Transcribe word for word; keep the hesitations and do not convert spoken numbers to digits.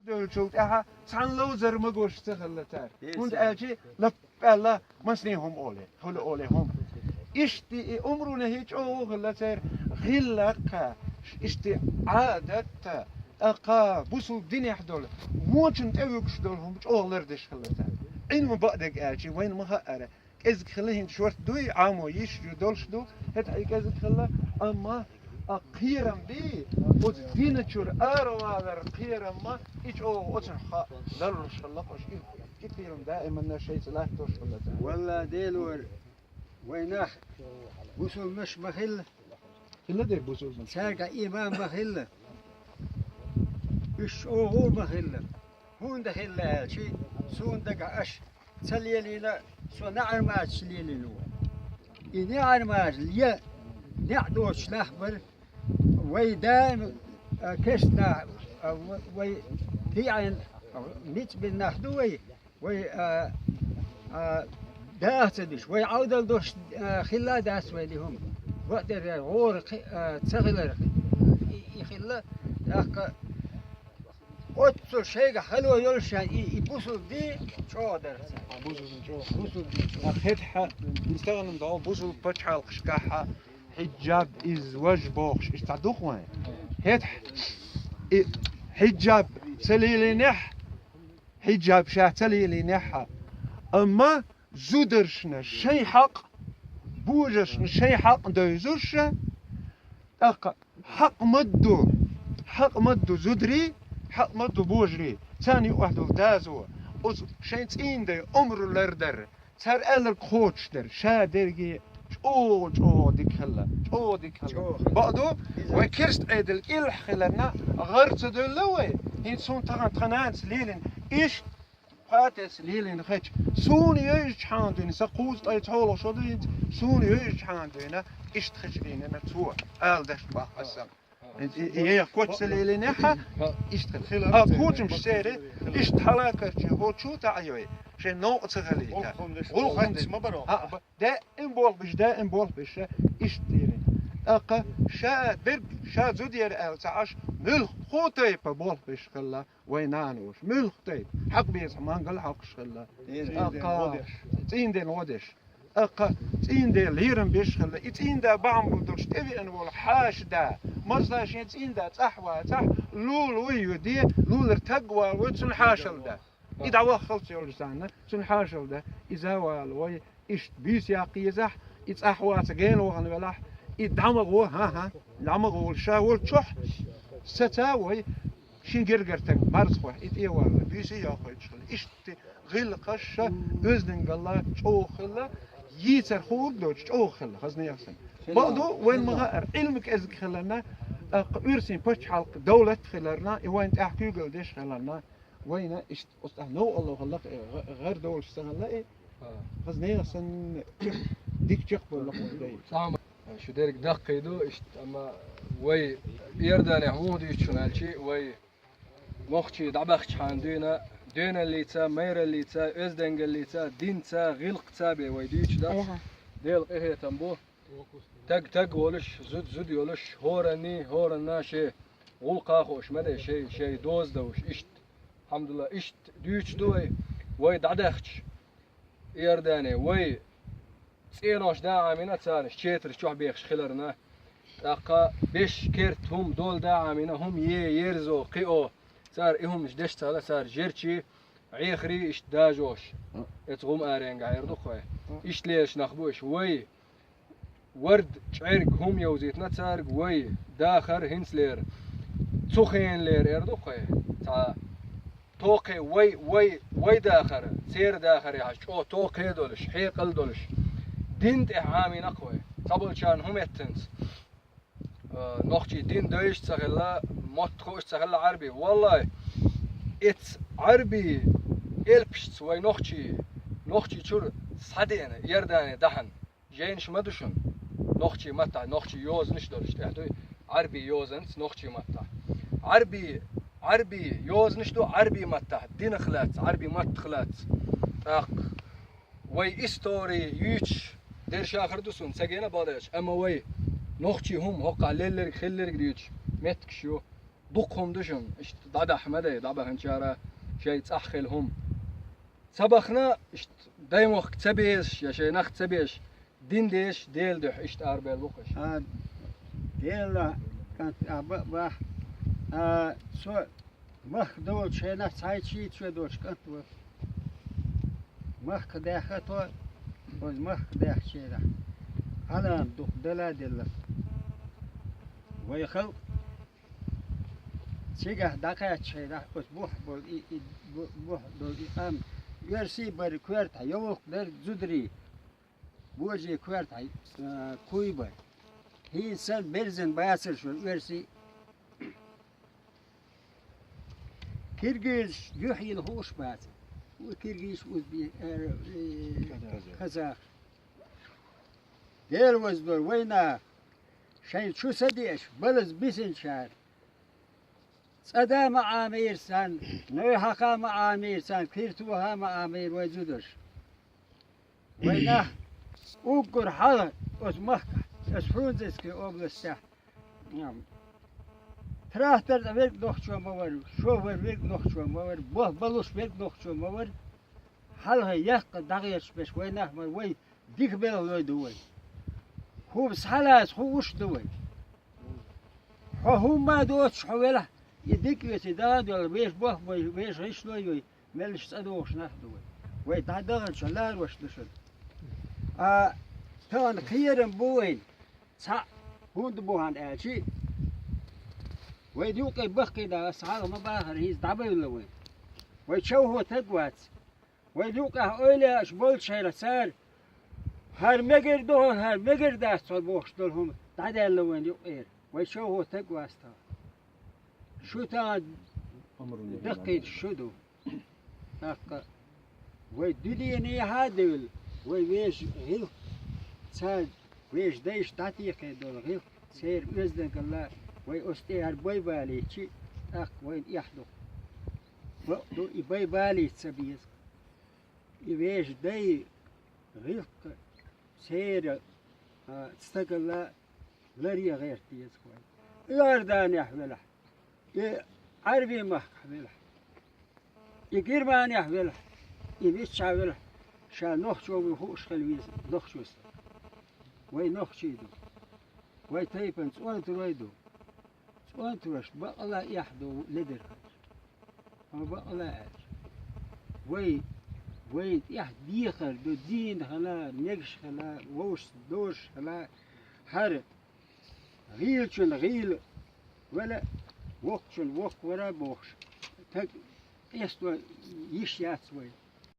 Долчул тӀаьхьа цхьана ловзар магош ца хилла цара. ХӀунда аьлча лаппаьлла масне хӀума оле, хуьлу оле хӀума. Иштта и умру нахьи чӀогӀа хилла церан гӀиллакха, иштта Ӏадатта, тӀаккха бусул динехь долу, вочун тӀе вуьгуш долу хӀума чӀогӀа лардеш хилла цара. Ӏилма баъдерг аьлча, вайна ма хаъара, кӀезиг хилла хӀинца шорта дуй, Ӏамо йиш ю, долуш ду, хӀета хьий кӀезиг хилла, амма а кхерам бий, оцу дина чуьра аравалар кхерам ма, и чӀогӀа оцунах хаъ ларлуш хилла, хӀуш и, и кхерам даиманна шайца латтош хилла цара. Валла, Делора, вайнах бусулнаш ма хилла. Хилла дерг бусулнаш. Цаьрга иман ма хилла. Уьш чӀогӀа ма хилла. ХӀунда хилла аьлча, суна дагахь аша ца лелийна, со неӀармачаш лелийна ву. И неӀармачаш ле, неӀ доцуш нах бара, вай даим, а, керста нах, а, ва-, вай диъен, а, ницкъ бина нах ду вай, вай, а, а, даха ца деш, вай Ӏовдал долуш, а, хилла а дац вай и хӀума. Бакъдерг гӀора кхи-, а, ца хилар, и, и хилла, тӀаккха оццул шайгахь хало йолуш шайн и, и бусулба дин чӀогӀа дара цара. А, бусулба дин чӀогӀа. Бусулба дин чӀогӀа. А хетахьа, стагӀанан догӀу бусулба пачхьалкхашкахьа хьиджаб иза важа бохуш, иштта дукха вайн. Хетахьа, и хьиджаб ца лелийнехь, хьиджаб ша ца лелийнехьа. Амма зударшна шайн хьакъ, божаршна шайн хьакъ девзуш, тӀаккха хьакъ ма ду, хьакъ ма ду зударий, хьакъ ма ду божарий, царна юкъахь долу доза, оцу шайн цӀийнан дайн омра лардар, цара аьлларг кхочушдар, ша дерриге чӀогӀа, чӀогӀа дика хилла, чӀогӀа дика хилла. ЧӀогӀа. Бакъду, вай керста Ӏедал кӀелахь хиларна, гӀар ца девлла вай, хӀинца суна тахана тхан нанас лелийна, иштта Пхатес лелийна хеча, суна йовзачхьана дуьйна, сан кхузткъе цхьолгӀа шо ду хӀинца, суна йовзачхьана дуьйна, иштта хеча дийнана цо, ала дашна баккха сан. И, и, и, коч ца лелийнехьа, иштта хила. А, кучамаш церан, иштта хьалакарчий, хӀо чу таӀа йой, шайн новкъа ца хилийта. ГӀулханца ма баро. А, ба-, даим болх беш, даим болх беш, иштта дийрина. ТӀаккха ша дерг, ша зуда яра аьлла ца Ӏаш, муьлхха тайпа болх беш хилла. Вай нана вуш, муьлхха тайпа, хьакъ беза мангал хьокхуш хилла. ТӀаккха цӀийнан ден гӀо деш. ТӀаккха цӀийнан ден лерам беш хилла. И цӀийнан да бахьана болуш тӀевеана волу хьаша да. Марза шен цӀийнан да цӀахь вацахь, лула вуй ю де, лулара таг вала вуй, цунна хьашалла да. И дӀаваххалц йолчу санна, цунна хьашалла да. Иза вала вай, иштта буьйса яккха езахь, и цӀахь ваца гена вахана велахь, и дӀа ма гӀо, хӀан-хӀа, дӀа ма гӀо, ша волчохь, саца вай, шин гергара таг марзахой, и тӀе валла, буьйса а йоккхуьйтуш хилла. Иштта гӀиллакхаш ша оьздангалла чӀогӀа хилла, йийцар хуур доцуш чӀогӀа хилла, хаза нехан санна. Бакъду, вайн ма хаара, Ӏилма кӀезиг хиларна, тӀаккха уьрсийн пачхьалкх довлат хиларна, и вайн тӀехь куьйгалла деш хиларна, вайна иштта оцу тӀехь новкъарло хилла, гӀа-, гӀар долуш ца хилла и, хаза нехан санна дика чекхбалла кхуза дай. Шу дерг даккхий ду, иштта, амма вай Иорданехь муха дуьйцу шуна аьлчи, вай нохчий дӀабахчахьана дуьйна, доьналлица, майраллица, оьздангаллица, динца, гӀиллакхца бен вай дуьйцу дац. Дела къинхетам бу. Таг таг волуш, зуда зуда йолуш, хӀоранний, хӀоранна шен гӀуллакха хууш ма де, шай, шай доза довуш, иштта. Алхьамдулла, иштта дуьйцуш ду вай, вай дӀадаьхча Иордане, вай цӀенош да Ӏамийна царна, четарш чохь бехаш хиларна. ТӀаккха беш керт хӀума дола да Ӏамийна, хӀума е, ерзо, кхио. Цара и хӀуманаш деш ца хилла, цара жерчий, Ӏехарий иштта дажош. Эца гӀум аренга Ӏер ду кхой. Иштта лелаш нах бу иш. Вай вард чӀерг хӀума йовзийтина царга, вай дахар хӀинцалера, цу хенлера эр ду кхой. Цхьа токхе вай, вай, вай дахар, церан дахар яхьаш, чӀо токхе долуш, хьекъал долуш. Дин тӀехь Ӏамийна кхой. Цхьаболчарна хӀума эттанца. А, нохчий дин дойш ца хилла, мотт хууш ца хилла Ӏарби. Валлай, эц Ӏарби элпашца вай нохчий, нохчий чур схьадеана, Иордане дахьан. Жайнаш ма ду шуна. Нохчий маттахь, нохчий йозанаш долуш тӀехь дуй, Ӏарби йозанца нохчий маттахь. Ӏарби, Ӏарби йозанаш ду Ӏарби маттахь, динах лаьцна, Ӏарби маттах лаьцна. ТӀаккха вай истори юьйцуш дерш ахар ду суна, ца гена бакъдерш, амма вай нохчий хӀума хӀокхахь лелларг, хилларг дуьйцуш меттигаш ю. дукха хӀума ду шуна, иштта дӀадахьа ма дай, дӀабаханчара шайн цӀахь хила хӀума. Ца бахана, иштта даймохк ца безаш, я шайн нах ца безаш, дин дезаш, Дела дуьхьа иштта арабаьлла ву-кх уьш. А, Дела, кӀант, а, ба-, бах, а, со махка долчу хенахь цхьайтта шийтта шо долчу кӀант вара. Махка даьххато, оцу махка даьхначерахь Ӏалам дукха дала а делла. Вай халкъ цигахь дӀакхаьчча хенахь, оцу бухь болу и, и бу-, бухь долу и къам оьрсий бара коьртахь, йовлакх дара зударий, божий коьртахь, а, куй бара. ХӀинца санна берзан бацара шуна оьрсий. Киргизаш юьхь йина хууш бацара. Ву киргизаш, узбе-, э, э, казах. Дела вазлора вайна шайн чу са деаш, балаза бисинчара. ЦӀада ма Ӏамийра царна, нойхьаха ма Ӏамийра царна, киртоха ма Ӏамийра вай зударш. Вайнах уггар хьалха оцу махкахь, оцу Фрунзенский областехь, ам, трактор верг нохчо ма вара, шо вар верг нохчо ма вара, бо-, балуш верг нохчо ма вара. Хьалха яккха дӀагӀерташ берш вайнах ма вай дика белхалой ду вай. ХӀума схьалаца хууш ду вай. Хьо хӀумма а доцуш хьо велахь, и дика оьций дагӀа а доьлла, вешан бохбой, вешан гӀишлой вай, меллаша цӀа догӀуш нах ду вай. Вай дӀадаханчу ларош ду шуна. А тахана кхерам бу вайна, цхьаъ хӀунда бу хьан аьлчи, вайна юкъе баккхий да аса хьалха ма бахара, хӀинца дӀабевлла вай. Вай човхо таг вац. Вайн юкъахь эвлаяаш болчу хенахь цара: «ХӀара мегар ду хьо, хӀара мегар дац хьо», – бохуш долу хӀума дӀадаьлла вайн юкъера. Вай човхо таг вац тхо. Шу тахана даккхийта шу ду. ТӀаккха вай дуьненехьа а девлла, вай вешан гӀиллакх, цара вешан дайша дӀатехе долу гӀиллакх, церан оьздангалла вай оцу тӀе хӀара бай балийчи, тӀаккха вайна эхь ду. Бакъ ду, и бай балийта ца беза. И вешан дай гӀиллакх церан, а, стагалла ларъян гӀерта деза вай. Иорданехь велахь, и Ӏаьрбийн махкахь велахь, и Германехь велахь, и миччахь велахь, ша нохчо вуй хууш хила веза нохчо стаг. Вай нохчий ду. Вай тайпана цӀонтарой ду. ЦӀонтаршна бакъала эхь ду ледара хилча. Хьо бакъала аьлча. Вай, вай тӀехь дехар ду, дийна хила, мегаш хила, вовшашца дозуш хила, хӀара гӀийлачун гӀийла вала, воккхачун воккха вара бохуш. Таг къесто йиш яц вай.